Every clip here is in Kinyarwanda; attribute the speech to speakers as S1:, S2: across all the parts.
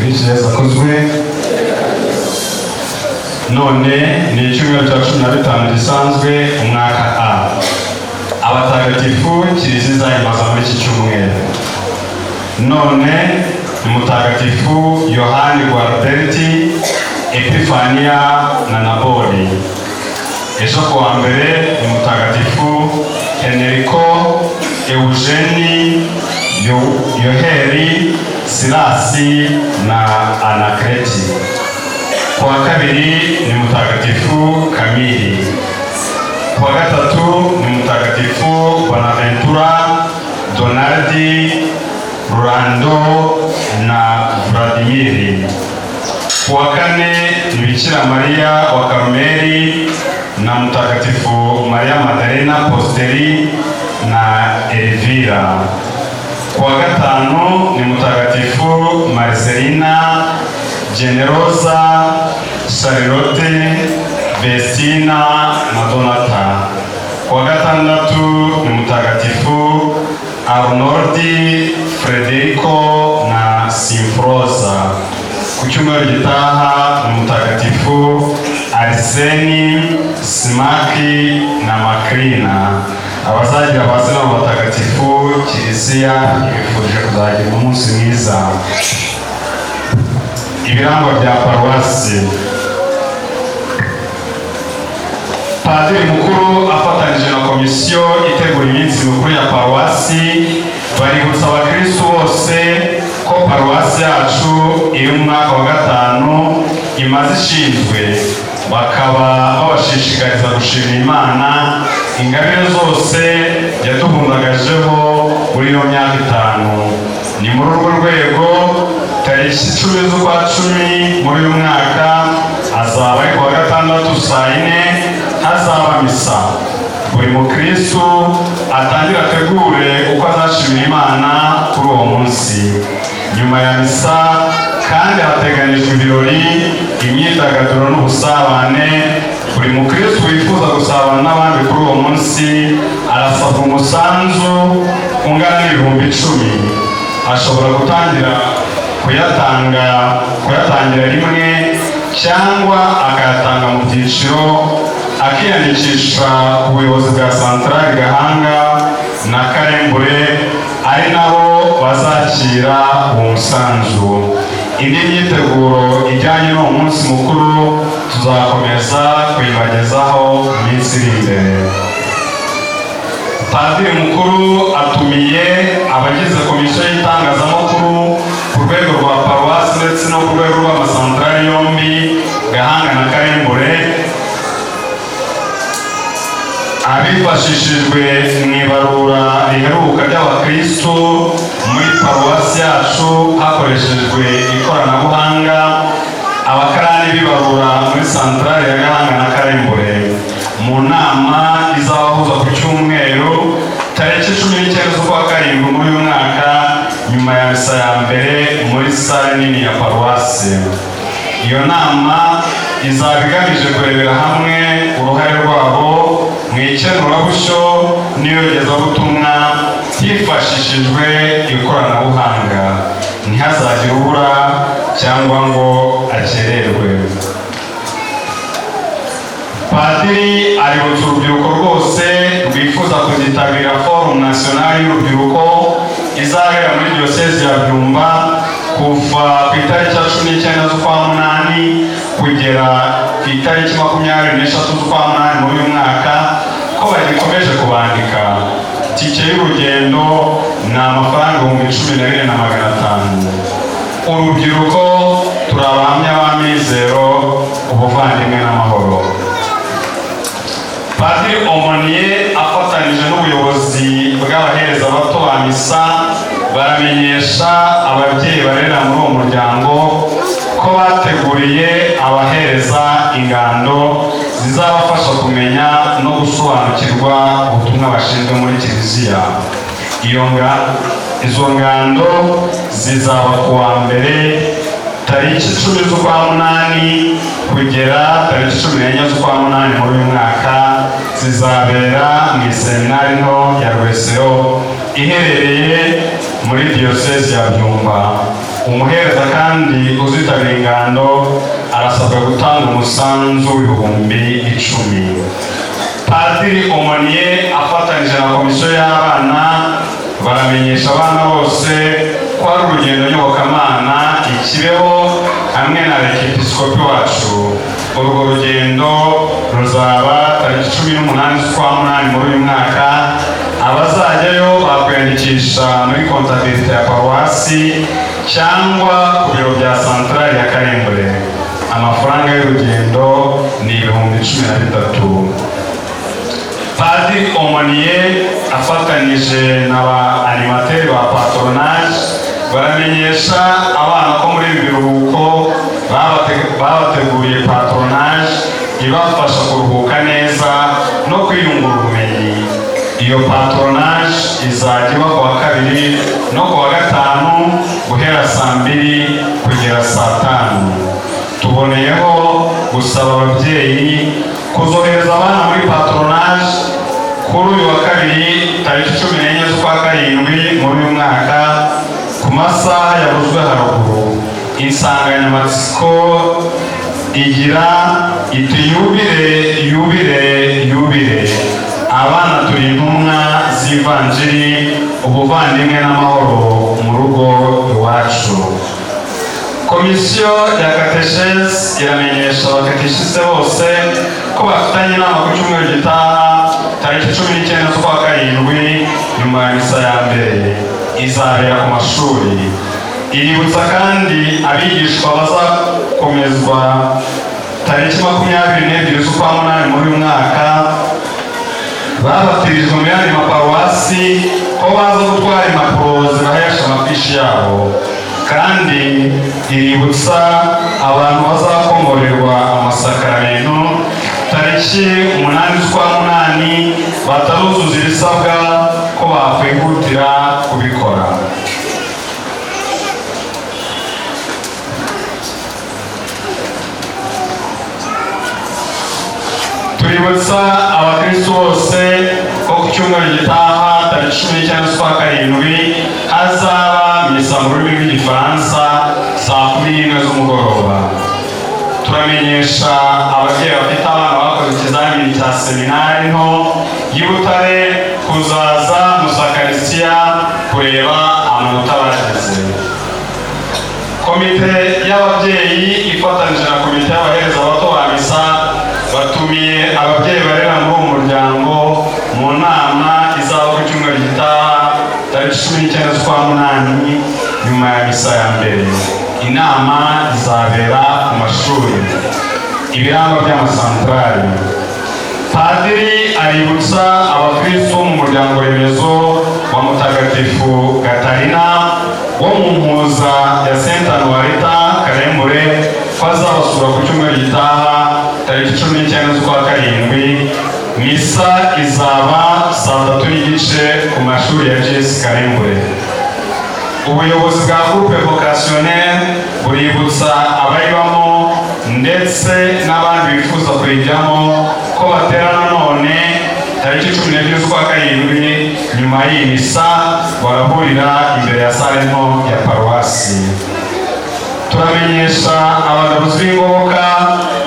S1: Kristo Yesu akuzwe. None ni icyumweru cya 15 gisanzwe, umwaka A. Abatagatifu Kiliziya izahimbaza muri iki cyumweru none ni Mutagatifu Yohani Gualberti, Epifaniya na Nabori. Ejo ku wa mbere ni Mutagatifu Henrico, Eugeni, Yoheri, Silasi na Anakreti. Ku wa kabiri ni Mutagatifu Kamili. Ku wa gatatu ni Mutagatifu Bonaventura, Donaldi, Rurando na Vladimiri. Ku wa kane ni Bikira Mariya wa Karumeli na Mutagatifu Mariya Madalena Posteri na Elvira. Ku wa gatanu ni Mutagatifu Marcelina, Generosa, Charlotte, Vestina na Donata. Ku wa gatandatu ni Mutagatifu Arnoldi, Frederico na Simfrosa. Ku cyumweru gitaha ni Mutagatifu Ariseni, Simaki na Makrina. Abazagira amazina mu batagatifu, Kiliziya ibifurije kuzagira umunsi mwiza. Ibirangwa bya paruwasi: Padiri mukuru afatanyije na komisiyo itegura iminsi mikuru ya paruwasi baributsa abakristu bose ko paruwasi yacu iri mu mwaka wa gatanu imaze ishinzwe, bakaba babashishikariza gushima Imana ingabire zose yaduhundagajeho muri iyo myaka 5. Ni muri urwo rwego, tariki 10 z'ukwa 10 muri uyu mwaka, azaba ari kuwa gatandatu, saa 4 hazaba misa. Buri mukristu atangire ategure uko azashimira Imana kuri uwo munsi. Nyuma ya misa kandi hateganijwe ibirori, imyidagaduro n'ubusabane. Buri mukristu wifuza gusabana n'abandi kuri uwo munsi arasabwa umusanzu ungana n'10,000. Ashobora gutangira kuyatanga, kuyatangira rimwe cyangwa akayatanga mu byiciro, akiyandikisha ku buyobozi bwa Santarari Gahanga na Karembure, ari nabo bazakira uwo musanzu. Indi myiteguro ijyanye n'uwo munsi mukuru tuzakomeza kuyibagezaho mu minsi iri imbere. Padiri mukuru atumiye abagize komisiyo y'itangazamakuru ku rwego rwa paruwasi ndetse no ku rwego rw'amasantarari yombi, Gahanga na Karembure, abifashishijwe mu ibarura riheruka ry'abakristu muri paruwasi yacu hakoreshejwe ikoranabuhanga, abakarani b'ibarura muri santarari ya Gahanga na Karembure, mu nama izabahuza ku cyumweru tariki 19 z'ukwa karindwi muri uyu mwaka, nyuma ya misa ya mbere muri sale nini ya paruwasi. Iyo nama izaba igamije kurebera hamwe uruhare rwabo mu ikenurabushyo n'iyogezabutumwa hifashishijwe ikoranabuhanga. Ntihazagire ubura cyangwa ngo akererwe. Padiri aributsa urubyiruko rwose rwifuza kuzitabira Forum National y'Urubyiruko izabera muri Diyosezi ya Byumba kuva ku itariki ya 19 z'ukwa munani kugera ku itariki 23 z'ukwa munani muri uyu mwaka, ko bagikomeje kubandika. Tike y'urugendo ni amafaranga 14,500. Urubyiruko, turi abahamya b'amizero, ubuvandimwe n'amahoro. Padiri Omoniye afatanyije n'ubuyobozi bw'abahereza bato ba misa baramenyesha ababyeyi barera muri uwo muryango ko bateguriye abahereza ingando zizabafasha kumenya no gusobanukirwa ubutumwa bashinzwe muri Kiliziya. Iyo nga izo ngando zizaba ku wa mbere tariki 10 z'ukwa munani kugera tariki 14 z'ukwa munani muri uyu mwaka. Zizabera mu iseminari nto ya Rwesero iherereye muri Diyosezi ya Byumba. Umuhereza kandi Barasabwa gutanga umusanzu w'10,000. Padiri aumônier afatanyije na komisiyo y'abana baramenyesha abana bose ko hari urugendo nyobokamana i Kibeho hamwe na arkiyepiskopi wacu. Urwo rugendo ruzaba tariki 18 z'ukwa munani muri uyu mwaka. Abazajyayo bakwiyandikisha muri comptabilité ya paruwasi cyangwa ku biro bya santarari ya Karembure. Amafaranga y'urugendo ni 13,000. Padiri aumônier afatanyije na ba animateurs ba patronage baramenyesha abana ko muri ibi biruhuko babateguriye patronage ibafasha kuruhuka neza no kwiyungura ubumenyi. Iyo patronage izajya iba ku wa kabiri no ku wa gatanu guhera saa 2 kugera saa 5. Tuboneyeho gusaba ababyeyi kuzohereza abana muri patronage kuri uyu wa kabiri tariki 14 z'ukwa karindwi muri uyu mwaka ku masaha yavuzwe haruguru. Insanganyamatsiko igira iti: "Yubile, yubile, yubile, abana turi intumwa z'ivanjiri, ubuvandimwe n'amahoro mu rugo iwacu." Komisiyo ya catéchèse iramenyesha abakatekisite bose ko bafitanye inama ku cyumweru gitaha tariki 19 z'ukwa karindwi nyuma ya misa ya mbere, izabera ku mashuri. Iributsa kandi abigishwa bazakomezwa tariki 22 z'ukwa munani muri uyu mwaka babatirijwe mu yandi maparuwasi ko baza gutwara impapuro zibahesha amafishi yabo. Kandi iributsa abantu bazakomorerwa amasakaramentu tariki 8 z'ukwa munani bataruzuza ibisabwa ko bakwihutira kubikora. Tuributsa abakristo bose ko ku cyumweru gitaha tariki 19 z'ukwa karindwi hazaba misa mu rurimi rw'Igifaransa saa 11 z'umugoroba. Turamenyesha ababyeyi bafite abana bakoze ikizamini cya seminari nto y'i Butare kuzaza mu sakarisitiya kureba amanota bagize. Komite y'ababyeyi ifatanyije na komite y'abahereza bato ba misa batumiye ababyeyi barera muri uwo muryango mu nama izaba ku cyumweru gitaha tariki 19 z'ukwa munani nyuma ya misa ya mbere. Inama izabera ku mashuri. Ibirango by'amasantarari: Padiri aributsa abakristo mu muryango remezo wa Mutagatifu Gatarina wo mu mpuza ya Saint Anuarita Karembure ko azabasura ku cyumweru gitaha tariki 19 z'ukwa karindwi. Misa izaba saa 3:30 ku mashuri ya GS Karembure. Ubuyobozi bwa groupe vocationnel buributsa abayibamo ndetse n'abandi bifuza kuyijyamo ko baterana none tariki 12 z'ukwa karindwi nyuma y'iyi misa, barahurira imbere ya salle nto ya paruwasi. Turamenyesha abagabuzi b'ingoboka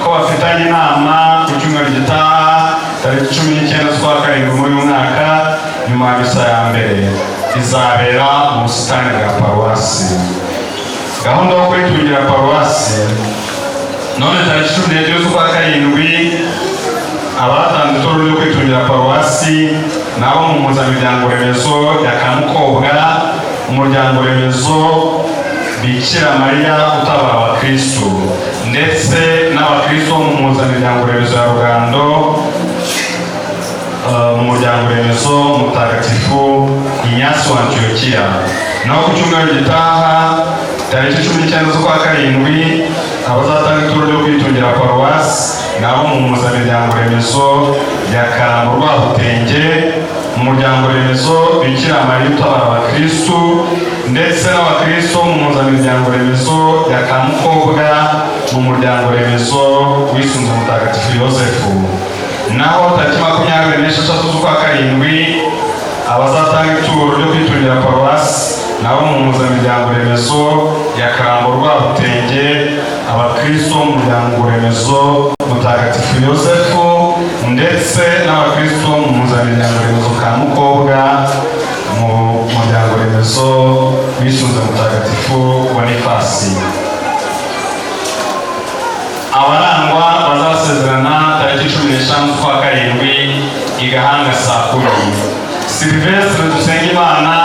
S1: ko bafitanye inama ku cyumweru gitaha tariki 19 z'ukwa karindwi muri uyu mwaka nyuma ya misa ya mbere, izabera mu busitani bwa paruwasi. Gahunda yo kwitungira paruwasi: none tariki 12 z'ukwa karindwi abatanze ituro ryo kwitungira paruwasi nabo mu mpuzamiryango remezo ya Kamukobwa, umuryango remezo Bikira Mariya utabara abakristu, ndetse n'abakristu bo mu mpuzamiryango remezo ya Rugando, mu muryango remezo Mutagatifu Inyasi wa Antiyokiya. Naho ku cyumweru gitaha tariki 19 z'ukwa karindwi abazatanga ituro ryo kwitungira paruwasi nabo mu mpuzamiryango remezo ya Karambo Rwabutenge, mu muryango remezo Bikira Mariya utabara abakristu, ndetse n'abakristu mu mpuzamiryango remezo ya Kamukobwa, mu muryango remezo wisunze Mutagatifu Yosefu. Naho tariki 26 z'ukwa karindwi abazatanga ituro ryo kwitungira paruwasi nabo mu mpuzamiryango remezo ya Karambo Rwabutenge, Abakristo bo mu muryango remezo Mutagatifu Yosefu ndetse n'abakristo bo mu mpuzamiryango remezo ka Mukobwa, mu muryango remezo wisunze Mutagatifu Bonifasi. Abarangwa bazasezerana tariki 15 z'ukwa karindwi i Gahanga saa 10: Silvestre Dusengimana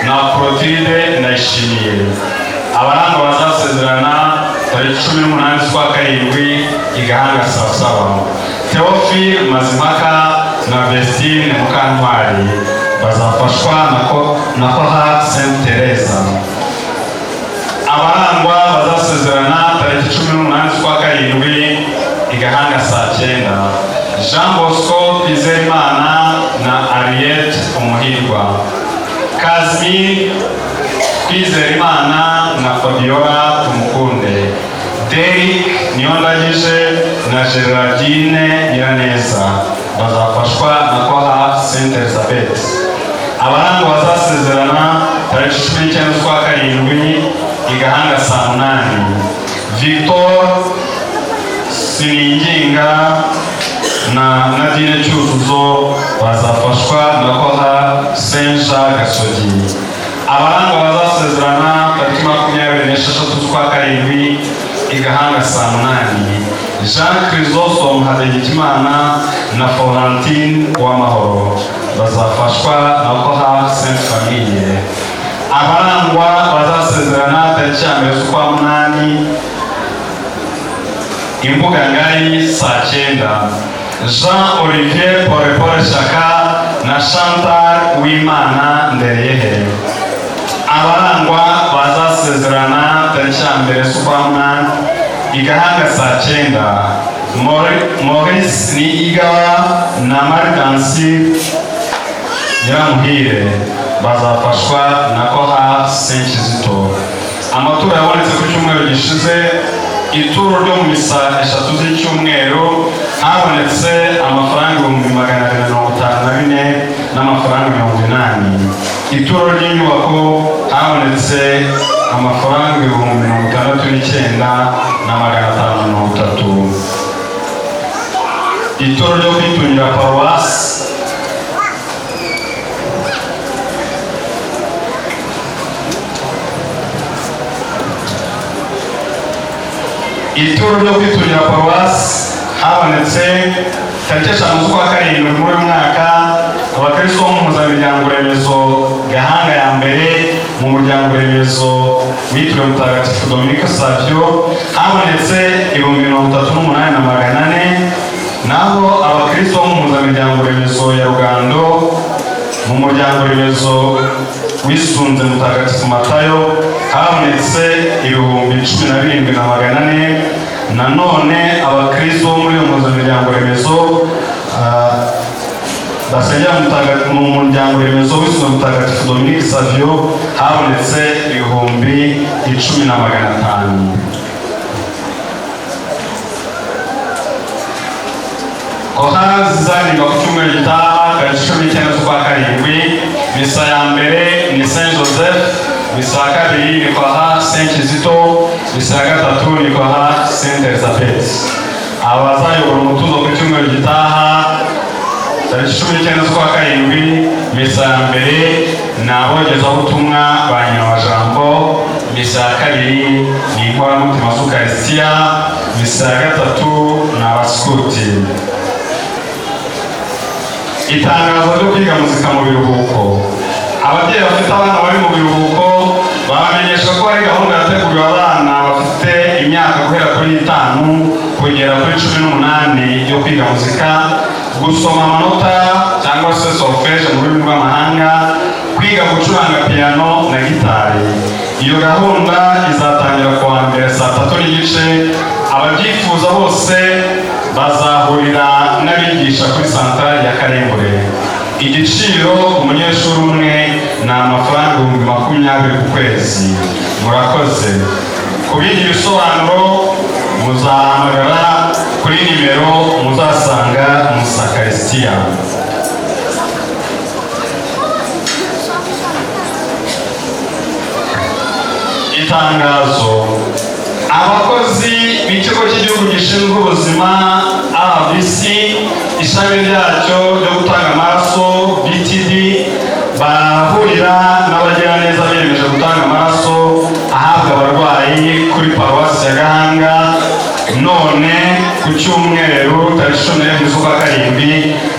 S1: na Clotilde Ndayishimiye. Abarangwa bazasezerana tariki 18 z'ukwa karindwi i Gahanga saa 7: Theophile Mazimpaka na Vestine Mukantwari, bazafashwa na Koha Saint Teresa. Abarangwa bazasezerana tariki 18 z'ukwa karindwi i Gahanga saa 9: Jean Bosco Twizerimana na Ariette Umuhirwa, Kazimir Twizerimana na Fabiola Tumukunde, Derek Niyondagije na Gerardine Nyiraneza, bazafashwa na Koha Saint Elizabeth. Abarangwa bazasezerana tariki 19 z'ukwa karindwi i Gahanga saa 8: Victor Sininginga na Nadine Cyuzuzo, bazafashwa na Koha Saint Jean Gasogi. Abarangwa bazasezerana tariki 26 z'ukwa karindwi i Gahanga saa 8: Jean Chrysostome Hategekimana na Florentine Uwamahoro, bazafashwa na Koha Sainte Famille. Abarangwa bazasezerana tariki ya 1 z'ukwa munani, Imbuga Ngari saa 9: Jean Olivier Polepole Shaka na Chantal Uwimana Ndereyehe. Abarangwa bazasezerana tariki ya 1 z'ukwa munani i Gahanga saa 9: Maurice Niyigawa na Maridansi Nyiramuhire, bazafashwa na Koha Saint Kizito. Amaturo yabonetse ku cyumweru gishize: ituro ryo mu misa eshatu z'icyumweru habonetse amafaranga 254,080 n'amafaranga 80. Ituro ry'inyubako habonetse amafaranga 69,530. Ituro ryo kwitungira paruwasi. Ituro ryo kwitungira paruwasi habonetse tariki 5 z'ukwa karindwi muri uyu mwaka, abakristo bo mu mpuzamiryango remezo Gahanga ya mbere, mu muryango remezo witiriwe Mutagatifu Dominiko Savio, habonetse 38,400. Naho abakristo bo mu mpuzamiryango remezo ya Rugando, mu muryango remezo wisunze Mutagatifu Matayo, habonetse 17,400. Nanone abakristo bo muri iyo mpuzamiryango remezo basengera mu muryango remezo wisunze Mutagatifu Dominique Savio habonetse 10,500. Koha zizaririmba ku cyumweru gitaha tariki 19 z'ukwa karindwi: misa ya mbere ni Saint Joseph, misa ya kabiri ni Koha Saint Kizito, misa ya gatatu ni Koha Saint Elizabeth. Abazayobora umutuzo ku cyumweru gitaha tariki 19 z'ukwa karindwi: misa ya mbere ni abogezabutumwa ba Nyamajambo, misa ya kabiri ni inkoramutima z'Ukarisitiya, misa ya gatatu ni abasikuti. Itangazo ryo kwiga muzika mu biruhuko: ababyeyi bafite abana bari mu biruhuko babamenyesha ko hari gahunda yateguriwe abana bafite imyaka guhera kuri 5 kugera kuri 18 yo kwiga muzika, gusoma amanota cyangwa se solfège mu rurimi rw'amahanga, kwiga gucuranga piano na gitari. Iyo gahunda izatangira ku wa mbere saa 3:30. Ababyifuza bose bazahurira n'abigisha kuri santarari ya Karembure. Igiciro ku munyeshuri umwe ni amafaranga 20,000 ku kwezi. Murakoze. Ku bindi bisobanuro muzahamagara kuri nimero muzasanga mu sakarisitiya. Itangazo: Abakozi b'ikigo cy'igihugu gishinzwe ubuzima RBC, ishami ryacyo ryo gutanga amaraso BTD, barahurira n'abagiraneza biyemeje gutanga amaraso ahabwa abarwayi kuri Paruwasi ya Gahanga none ku cyumweru tariki 12 z'ukwa karindwi,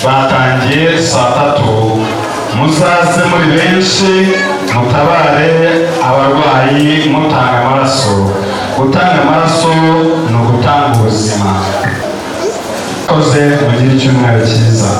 S1: batangiye saa 3. Muzaze muri benshi mutabare abarwayi mutanga amaraso. Gutanga amaraso ni ugutanga ubuzima. Koze mugire icyumweru cyiza.